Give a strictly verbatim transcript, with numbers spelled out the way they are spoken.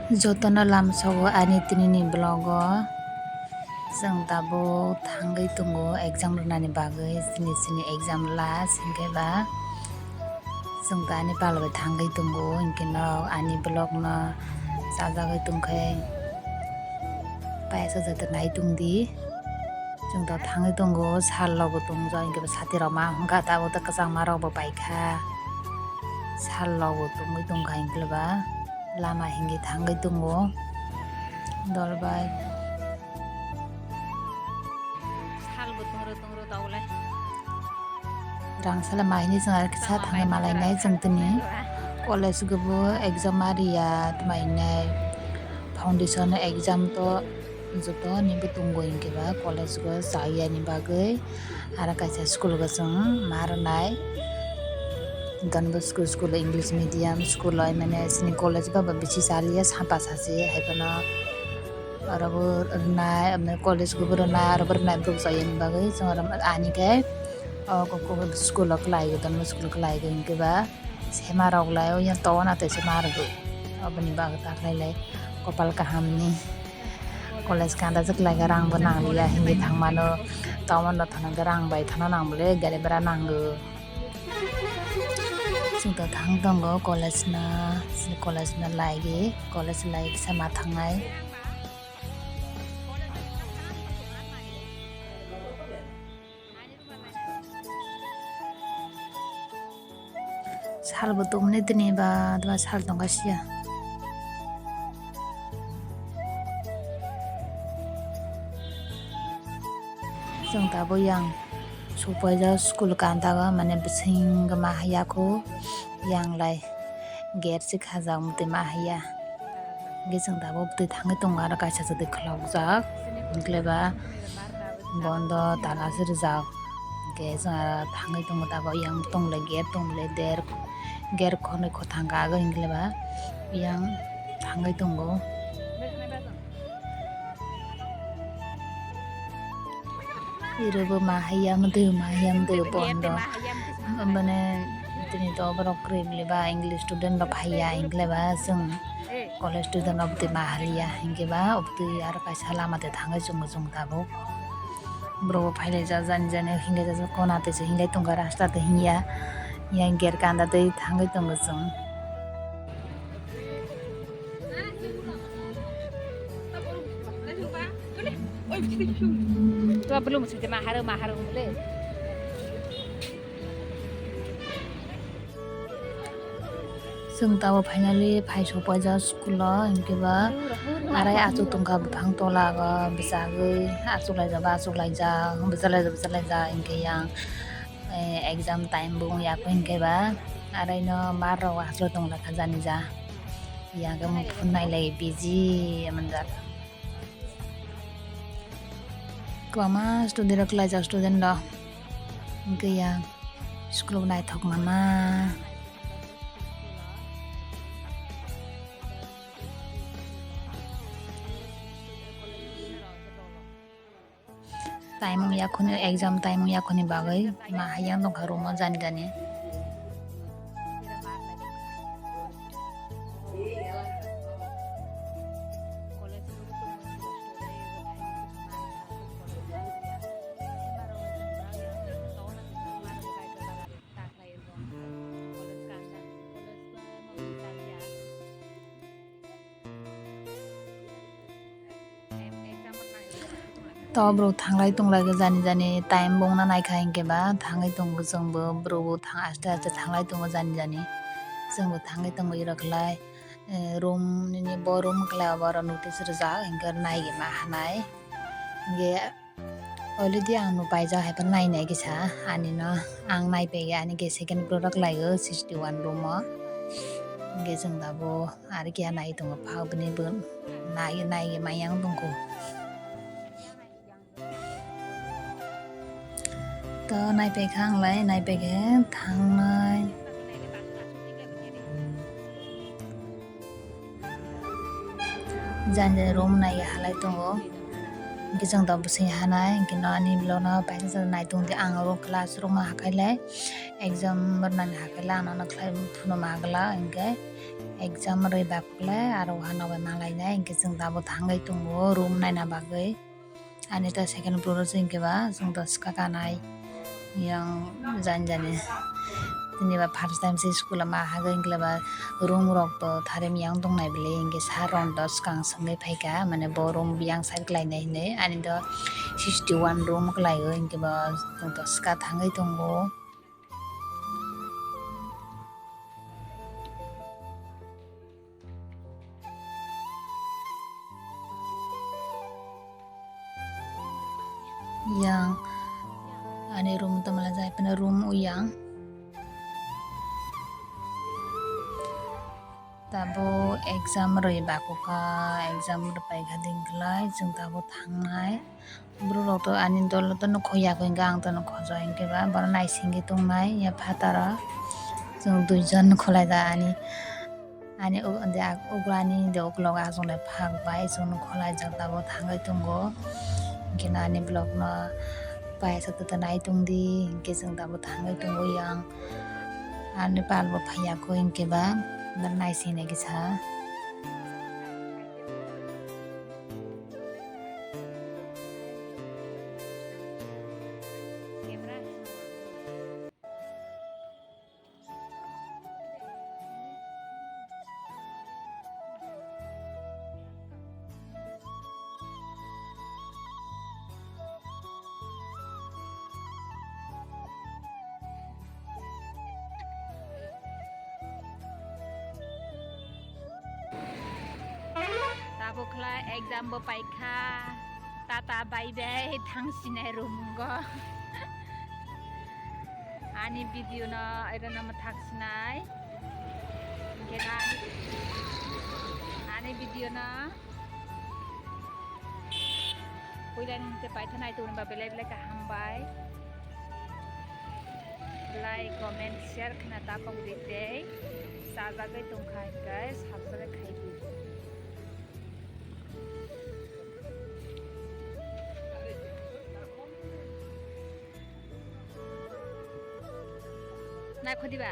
Jotono lamsogo ani tinini vlog o. Chwng tabuk thangwi tongo exam rwnani bagwi, chini chini exam last hinkhe ba chwng ta ani pal bai thangwi tongo, hinkhe norok ani vlog no chajagwi tongkhe paisa joto nai tongdi. Chwng ta thangwi tongo, sal rok bo tongjak, hinkhe ba sati rok ma hwnkha, tabuk ta kwchangma rok bo paikha, sal rok bo tongwi tongkha, hinkhe ba lama hinkhe thangwi tongo dol bai. Sal bo tongro tongro tongole. Rang sala ma hini chwng ar kisa thangwi malainai chwng tini. College go bo exam ariya tuma hinai foundation exam to joto ni bo tongo hinkhe ba college go chaya ni bagwi. Aro kaisa school go chwng ma rwnai. Don Bosco school, English medium school o, mane chini college ba bisi chaliya, sapa sachi hai phano oro bo rwnai, college go bo rwnai, oro bo rwnai borok chaya ni bagwi chwng oro ani khe o school o kwlai, Don Bosco school o kwlai hinkhe ba sema rok lai o yang towana tei sema rwgwi, oboni bagwi ta khlai lai kopal kaham ni. College kanda jwk lai khe rang bo nangliya, hindi thangmano, toman rok thangkhe rang bai thangna nang bole gari bera nango. Chwng to thang tongo college no, college no lai di, college lai kisa ma thangnai. Sal bo tongmani tini ba, ba sal tongkha sia. Chwng tabuk yang supaijak school kanta o, mane bising ma haiya kho, yang lai gate se khajak, motwi ma haiya. Hingke chwng tabuk twi thangwi tongo, aro kaisa se twi khulokjak, hingke ba bondo tala se rijak. Hingke chwng aro thangwi tongo, tabuk yang tongle gate tongle der, gate khonwi kwthang kagwi hingke ba yang thangwi tongo. Iro bo ma haiya motwi, ma haiya motwi bondo. Mane tini to borok kwrwi ba English student rok haiya, hingke ba chwng college student rok twi ma haliya, hingke ba obtwi aro kaisa lama twi thangwi chwng bo chwng tabuk. Borok bo phailaijak jani jani hinlaijak kona twi se hinlai tongkha rasta twi hinya, yang gate kanda twi thangwi tongo chwng. Tua belum sih mahar mahar le. Chwng tabuk finally phai sopaijak school o, hingke ba arai achuk tongkha buphang tola o, bwchagwi achuk laijak ba achuk laijak, bwchalaijak bwchalaijak, hingke yang, eh, exam time bo wngya kho, hingke ba arai no mar rok achuk tonglaikha jani ja, yang khe muphunai lai busy manjak. Kwbangma student rok kwlaijak student rok, hingke yang school bo naithok manma. Time wngya khoni, exam time wngya khoni bagwi ma hayang tongkha room o jani jani. To borok thanglai tonglai khe jani jani time bo wngna naikha, hinkhe ba thangwi tongo chwngbo, borok bo thang aste aste thanglai tongo jani jani, chwngbo thangwi tongo iro khlai, eh, room nini bo room khlai obo oro notice rijak, hinkhe naiwi ma hanai, hinkhe. Already ang no paijak hai phano nai nai kisa ani no ang nai pegwi ani khe second product lai o sixty one room o. Hingke chwng tabuk ari khe nai tongo phak bini bo nai nai maya wng tongkho. To nai pekha ang lai nai pekhe thangnai. Jani jani room nai halai tongo. Hingke chwng tabuk bwswng hanai, hingke no ani vlog no paisa nai tongdi. Ang oro class room o hakai le exam rwnani hakai le ang nono khlai phunukma glak, hingke Exam rwi bakle aro hano bai malainai, hinkhe chwng tabuk thangwi tongo room naina bagwi. Ani ta second floor o chwng khe ba chwng ta swka kanai yang jani jani. Tini ba first time se school o ma hagwi hinkhe ba room rok to thari miyang tongnai bwle, hinkhe sir rok to swkang swngwi phaikha, mane bo room yang side khlainai hinwi. Ani to sixty one room khlaio, hinkhe ba chwng to swka thangwi tongo. Yang ani room to mala jai pano room u yang. Tabuk exam rwi bakukha, exam rwpaikha dingklai, chwng tabuk thangnai. Borok rok to ani dol to nokho yago hinkhe ang to nokho ja hinkhe ba borok naisingwi tongnai ya phataro. Chwng duijon nokho laijak ani, ani ugrani de ukulok achuknai phak bai chwng nokho laijak tabuk thangwi tongo. Hinkhe ani vlog no paisa to nai tongdi hinkhe chwng tabuk thangwi tongo yang. Ani pal bo phaiya kho hinkhe ba naising nai kisa. Tabuk khlai exam bo paikha, tata bye bye thangsinai room go. Ani video no ero no mwthak sinai. Hinkhe ani, ani video no puila ni hwnkhe paitha nai tongni ba belai belai kaham bai. Like, comment, share khna ta kok di tei. Chajagwi tongkha hinkhe subscribe khai di. Nai khodiba?